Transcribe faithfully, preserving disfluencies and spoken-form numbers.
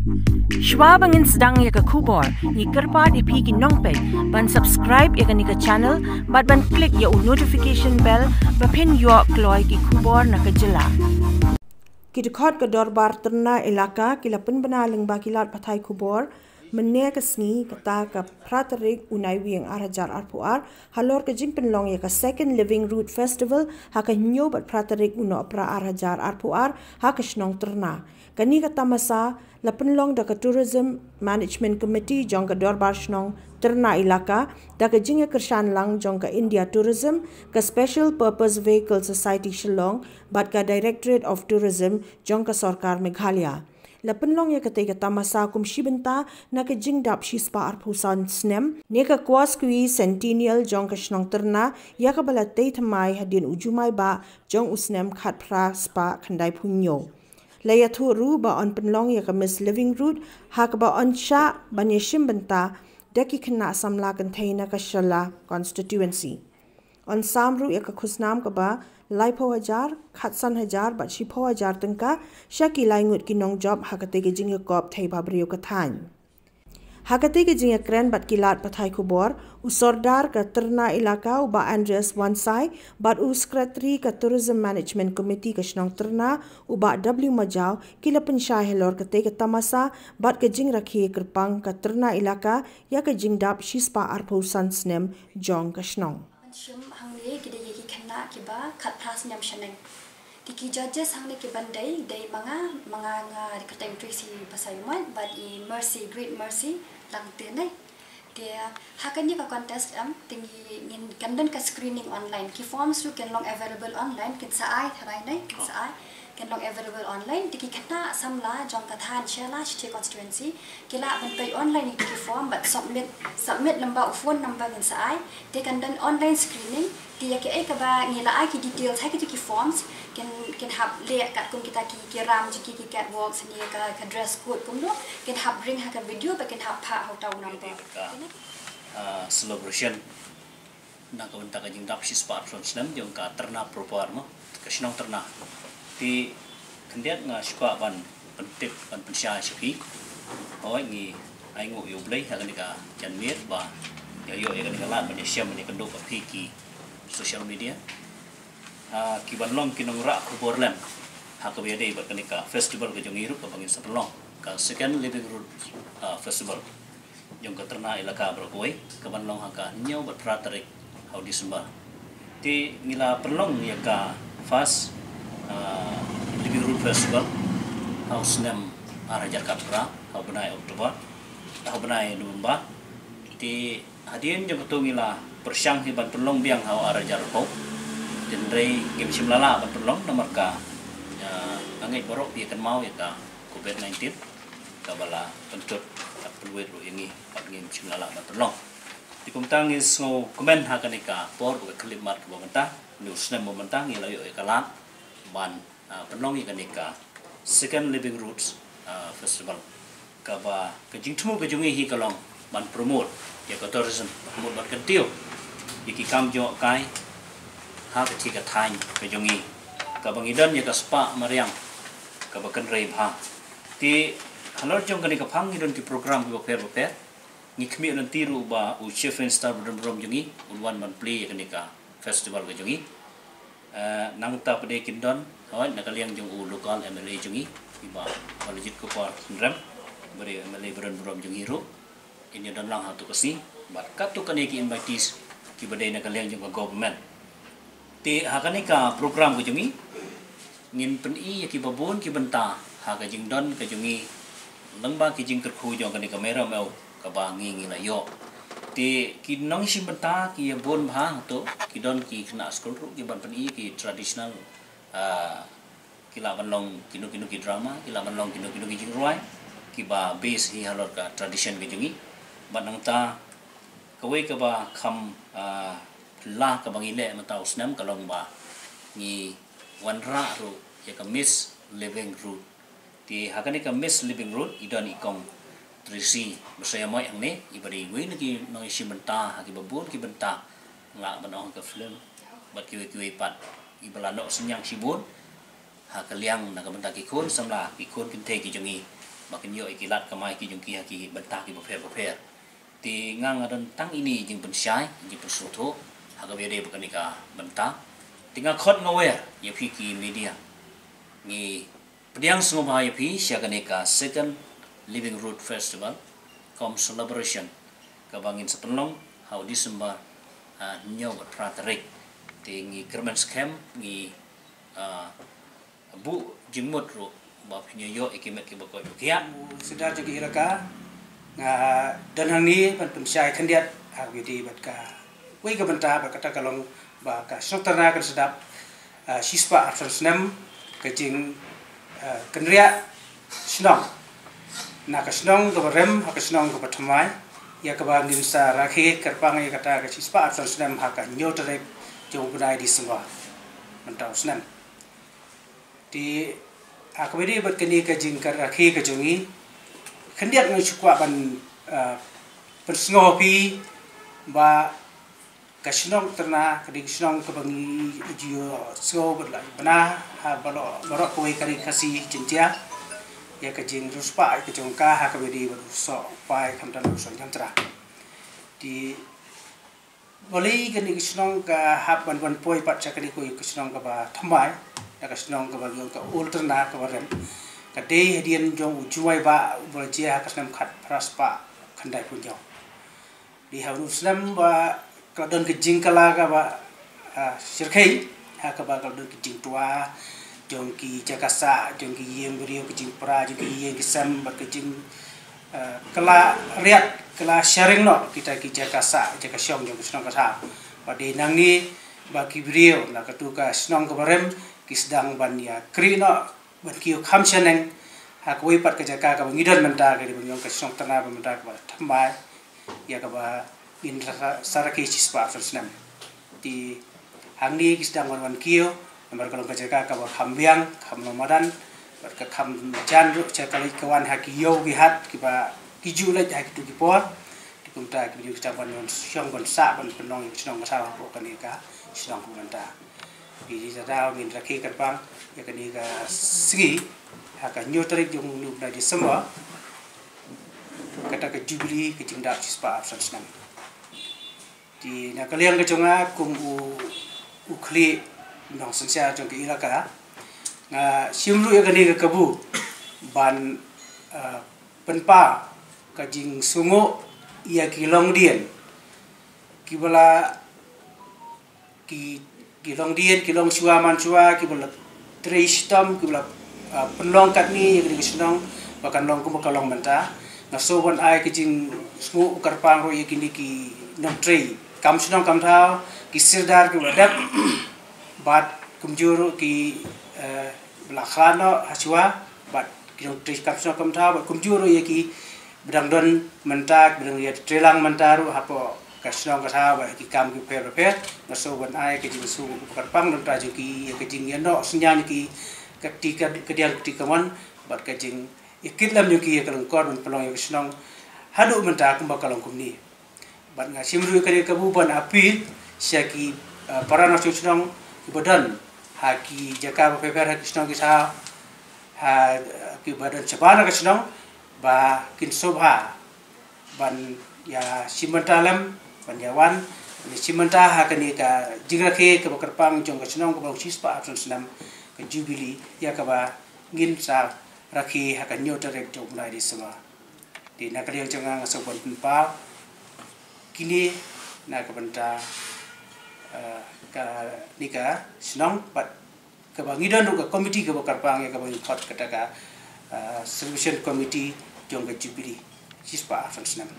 Shwa ba ngin sdang ïa ka khubor, ngi kyrpad ïa phi ki nongpeit ban subscribe ïa kane ka channel bad ban click ïa u notification bell ba phin ïoh kloi ki khubor na ka jylla. Ki dkhot ka Dorbar Tyrna Elaka ki la pynbna lyngba ki lad pathai khubor mynne ka sngi, kata ka phra tarik u Naiwieng ar hajar arphew ar, halor ka jingpynlong ïa ka Second Living Root Festival ha ka hynñiew bad phra tarik u Nohprah ar hajar arphew ar ha ka shnong Tyrna. Kane ka tamasa la pynlong da ka Tourism Management Committee jong ka Dorbar Shnong Tyrna Elaka, da ka jingïakyrshan lang jong ka India Tourism, ka Special Purpose Vehicle Society Shillong bad ka Directorate of Tourism jong ka Sorkar Meghalaya. La pynlong ïa katei ka tamasa kum shi bynta na ka jingdap shispah arphew san snem ne ka Quasqui Centennial jong ka shnong Tyrna, ïa kaba la tei thymmai hadien u Jumai Bah jong u snem khatphra spah khyndaiphew hynñiew. La ïathuh ruh ba yn pynlong ïa ka Miss Living Root ha kaba yn shah ban ïashim bynta da ki khynnah samla kynthei na ka Shella Constituency. Yn sam ruh ïa ka khusnam kaba laiphew hajar, khatsan hajar bad shiphew hajar tyngka sha ki lai ngut ki nongjop ha katei ka jingïakop thei ba briew ka thaiñ. Ha katei ka jingïakren bad ki lad pathai khubor, u Sordar ka Tyrna Elaka u Bah Andreas Wansai bad u Sekretari ka Tourism Management Committee ka shnong Tyrna u Bah W Majaw ki la pynshai halor katei ka tamasa bad ka jingrakhe kyrpang ka Tyrna Elaka ïa ka jingdap shispah arphew san snem jong ka shnong. Ban shim hangne ki dei ïa ki khynnah kiba khatphra snem shaneng. Te ki judges hangne ki ban dei, dei ma nga, ma nga nga kyrteng Tracy Basaiawmoit bad i Mercy, Great Mercy Langtynai. Te ha kane ka contest em, te ngi, ngin, kan don ka screening online. Ki forms ruh kin long available online, kin sa ai tharai ne, kin sa ai. Kin long available online, te ki khynnah samla jong ka thaiñ Shella Shithi Constituency ki lah ban peit online ïa ki form bad submit, submit lyngba u phone number ngin sa ai. Te kan don online screening, te ïa kiei kaba ngi la ai ki details ha kito ki forms, kin, kin hap leh katkum kita ki, ki ram jong ki, ki catwalks ne ka, ka dress code kumno, kin hap ring ha ka video bad kin hap phah ha uta u number. Ka, ah, celebration na ka bynta ka jingdap shispah arphew san snem jong ka Tyrna Proper mo, ka shnong Tyrna. Te khyndiat nga shu kwah ban pyntip, ban pynshai sha phi. Hooid, ngi ainguh ïa U Blei ha kane ka janmiet ba ngi ïoh ïa kane ka lad ban ïashem ban ïakynduh bad phi ki social media. Ah, ki ban long ki nongrah khubor lem ha kaba ïadei bad kane ka festival ka jong ngi ruh kaba ngin sa pynlong, ka Second Living Root, ah, Festival jong ka Tyrna Elaka baroh kawei, ka ban long ha ka hynñiew bad phra tarik ha u December. Te ngi la pynlong ïa ka first, ah, Living Root Festival ha u snem ar hajar khatphra ha u bnai October, ha u bnai November. Te hadien jong kato ngi la pyrshang hi ban pynlong biang ha u ar hajar arphew. Te hynrei ngim shym la lah ban pynlong namar ka, ah, nga ngeit baroh phi ïa kynmaw ïa ka Covid nineteen kaba la pynthut bad pynwit ruh ïa ngi bad ngim shym la lah ban pynlong. Te kumta ngi sngewkmen ha kane ka por kaba khyllipmat kaba mynta, ne u snem ba mynta ngi la ïoh ïa ka lad ban, ah, pynlong ïa kane ka Second Living Roots, ah, Festival. Kaba ka jingthmu ka jong ngi hi ka long ban promote ïa ka tourism, ban promote ban kyntiew ïa ki kam jngohkai ha ka thih ka thaiñ ka jong ngi, kaba ngi don ïa ka spah mariang kaba kynrei bha. Te halor jong kane ka phang ngi don ki program kiba pher bapher. Ngi khmih lynti ruh ba u Chief Minister ba don burom jong ngi un wan ban plie ïa kane ka festival ka jong ngi. Eh, nangta pat de kin don, hooid, na ka liang jong u local M L A jong ngi, i Bah Balajied Kupar Kynrem, ba dei u M L A ba don burom jong ngi ruh. In ïa don lang ha tu ka sngi bad katto katne ki invitees kiba dei na ka liang jong ka government. Te ha kane ka program ka jong ngi ngin pyni ïa kiba bun ki bynta ha ka jingdon ka jong ngi lyngba ki jingkyrkhu jong kane ka Mera Mew kaba ngi ngi la ïoh. Te ki nongshim bynta ki ïa bun bha hato, ki don ki khynnah skul ruh ki ban pyni ki traditional, ah, ki lah ban long kino kino ki drama, ki lah ban long kino kino ki jingrwai kiba base hi halor ka tradition ka jong ngi. Bad nangta kawei kaba kham, ah, la kaba ngi leh mynta u snem ka long ba ngi wanrah ruh ïa ka Miss Living Root. Te ha kane ka Miss Living Root i don i Kong Tracy Basaiawmoit hangne, iba dei iwei na ki nongïashim bynta ha kiba bun ki bynta, nga lah ban ong ha ka film bad kiwei kiwei pat, iba la noh synñiang shibun ha ka liang na ka bynta ki khun samla, ki khun kynthei ki jong ngi. ba kin ïoh ïa ki lad kamai ki jong ki ha ki bynta ki bapher bapher. Te nga nga don tang ine i jingpynshai, i jingpynsngewthuh ha kaba ïadei bad kane ka bynta. Te nga khot nga wer ïa phi ki media, ngi pdiang sngewbha ïa phi sha kane ka Second Living Root Festival cum celebration kaba ngin sa pynlong ha u December, ah, hynñiew bad phra tarik. Te ngi kyrmen skhem, ngi, ah, buh jingmut ruh ba phin ïoh ïa ki met kiba koit ba khiah. Sdang jong ki elaka, nga don hangne ban pynshai khyndiat ha kaba ïadei bad kawei ka bynta, bad kata ka long ba ka shnong Tyrna kan sa dap, ah, shispah arphew san snem ka jing, ah, kynriah shnong na ka shnong kaba rem ha ka shnong kaba thymmai, ïa kaba ngin sa rakhe kyrpang ïa kata ka shispah arphew san snem ha ka hynñiew tarik jong u bnai December mynta u snem. Te ha kaba ïadei bad kane ka jingrakhe ka jong ngi, khyndiat nga shu kwah ban, ah, pynsngew phi ba ka shnong Tyrna ka dei ka shnong kaba ngi ju sngew bad la bna ha baroh, baroh kawei ka ri Khasi Jaiñtia ïa ka jingriewspah ka jong ka ha kaba ïadei bad u soh u pai khamtam u soh ñiamtra. Te balei kane ka shnong ka hap ban wan poi pat sha kane ka shnong kaba thymmai, da ka shnong kaba ngi ong ka Old Tyrna kaba rem, ka dei hadien jong u Jumai Bah uba la jia ha ka snem khatphra spah khyndaiphew hynñiew. Dei ha u snem ba ka la don ka jingkylla kaba, ah, shyrkhei, ha kaba ka la don ka jingtwa jong ki jaka sah, jong ki ïing briew, ka jingpra jong ki ïing ki sem, bad ka jing, ah, kylla riat, kylla sharing noh kita ki jaka sah, jaka shong jong ka shnong ka thaw. Bad dei nangne ba ki briew na katu ka shnong kaba rem ki sdang ban ïakrieh noh ban kiew kham shaneng ha kawei pat ka jaka kaba ngi don mynta, ka dei ba ngi ong ka shnong Tyrna ba mynta kaba thymmai, ïa kaba ngin sa, sa rakhe shispah arphew san snem. Te hangne ki sdang wan wan kiew namar ka long ka jaka kaba kham biang, kham long madan, bad ka kham jan ruh sha ka leit ka wan ha ki ïew ki hat kiba ki ju leit ha kitu ki por. Te kumta ki briew ki sdang ban wan shong ban sah ban pynlong ïa ka shnong ka thaw hapoh kane ka shnong kaba mynta. Ki ji sa daw ngin rakhe kyrpang ïa kane ka sngi ha ka hynñiew tarik jong une u bnai December, kata ka jubili ka jingdap shispah arphew san snem. Te na ka liang ka jong nga kum u, u khlieh nongsynshar jong ka elaka, nga shim ruh ïa kane ka kabu ban, ah, pynpaw ka jingsngewnguh ïa ki longdien kiba la ki, ki longdien, ki longshuwa manshuwa, kiba la trei shitom, kiba la, ah, pynlong katne ïa kane ka shnong ba kan long kumba ka long mynta. Nga sngewbha ban ai ka jingsngewnguh kyrpang ruh ïa kine ki nongtrei kam shnong kam thaw, ki sirdar kiba la dep, bad kumjuh ruh ki, eh, ba la khlad noh hashuwa, bad ki nongtrei kam shnong kam thaw, bad kumjuh ruh ïa ki ba dang don mynta, ba dang ïatrei lang mynta ruh hapoh ka shnong ka thaw bad ki kam ki bapher bapher. Nga sngewbha ban ai ka jingsngewnguh kyrpang na ka bynta jong ki, ïa ka jingïaroh synñiang jong ki, ka kti ka, ka diang ka kti kamon, bad ka jingïakit lem jong ki ïa ka lyngkor ban pynlong ïa ka shnong haduh mynta kumba ka long kumne. Bad nga shim ruh ïa kane ka kabu ban appeal sha ki, ah, para nongshong shnong kiba don ha ki jaka bapher bapher, ha ki shnong ki thaw, ha kiba don shabar na ka shnong, ba kin sngewbha ban ïa shim bynta lem, ban ïa wan, ban ïa shim bynta ha kane ka jingrakhe kaba kyrpang jong ka shnong kaba long shispah arphew san snem, ka jubili ïa kaba ngin sa rakhe ha ka hynñiew tarik jong u bnai December. Te na ka liang jong nga nga sngewbha ban pynpaw kine na ka bynta, eh, kane ka shnong bad kaba ngi don ruh ka komiti kaba kyrpang ïa kaba ngi khot kata ka, eh, celebration committee jong ka jubili shispah arphew san snem.